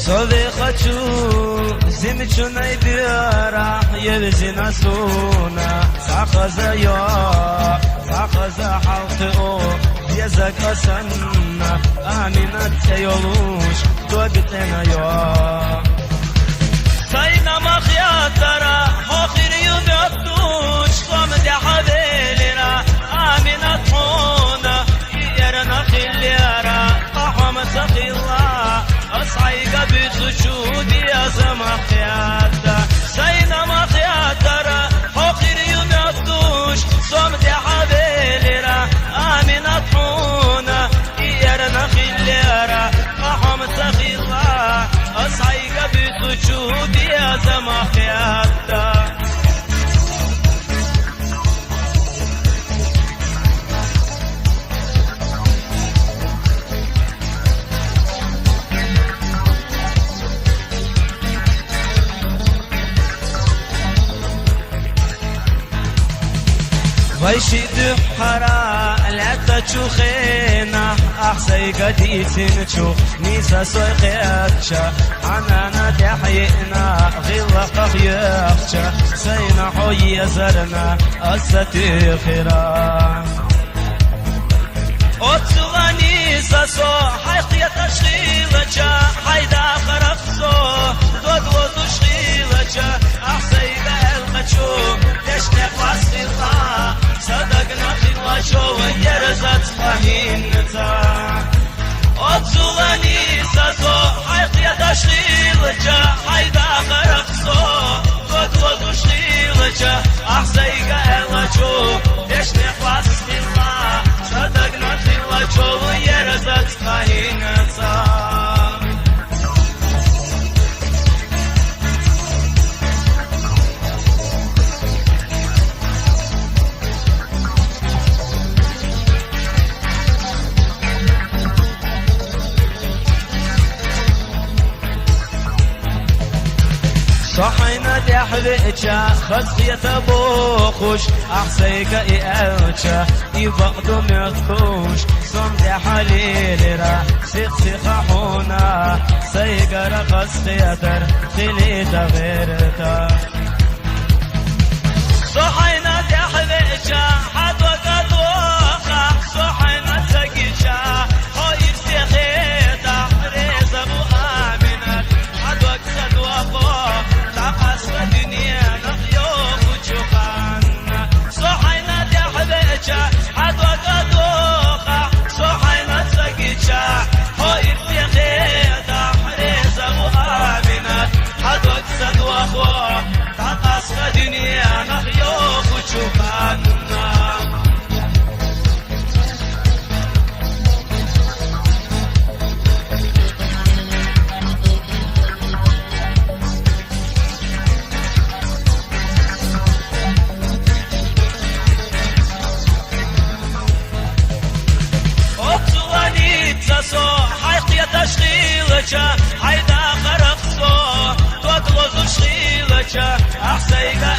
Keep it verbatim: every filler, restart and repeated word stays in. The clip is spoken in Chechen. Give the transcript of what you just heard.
Цо вехачу зимачунай берахь евзина суна, цхьа хаза йо, цхьа хаза хьалхе о, еза кӀасанна, Аминат цӀе йолуш, дог тӀена йо. Сайна ма хетара, хьо хир ю моттуш, со-м тӀехьа велира, Аминат хьуна, и эрна хиллера, къа хьо-м ца хилла, ас хьайга буьйцучу деза ма хетта. Сайна ма хетара, хьо хир ю моттуш, со-м тӀехьа велира, Аминат хьуна, и эрна хиллера, къа хьо-м ца хилла, ас хьайга буьйцучу деза ма хетта. Вай ши дуьххьара лаьттачу хенахь, ахь сайга дийцинчух нийса сой кхетча, хьан нана тӀехь йиъна гӀиллакхах йоьхча, сайна хьо езарна ас ца туьйхира. Оццула нийса со хьайх кхеташ хилча, хьай дахарах со дог лозуш хилча, ахь сайга аьлла чу, дешнех вас хилла, са дагна хилла чов ерзац-кх хӀинца. Оццула нийса со хьайх кхеташ хилча, хьай дахарах со дог лозуш хилча, ахь сайга аьлла чу, дешнех вас хилла, са дагна хилла чов ерзац-кх хӀинца. Со хьайна тӀехь веача, хаза хета бохуш, ахь сайга и аьлча, и бакъду моьттуш, со-м тӀехьа лелира, сих-сиха хьуна, сайгара хазахетар хилийта гӀерта. Со хьайна тӀехь веача, хьан дог а дохахь, со хьайна ца гича, хьо ирсе хетахь, реза ву Аминат, хьан дог ца дохо, дӀакъаста дуьненах йохучу ханна. Со хьайна тӀехь веача, хьан дог а дохахь, со хьайна ца гича, хьо ирсе хетахь, реза ву Аминат, хьан дог ца дохо, дӀакъаста дуьненах йохучу ханна. Оццула нийса со хьайх кхеташ хилча, хьай дахарах со дог лозуш хилча, ахь сайга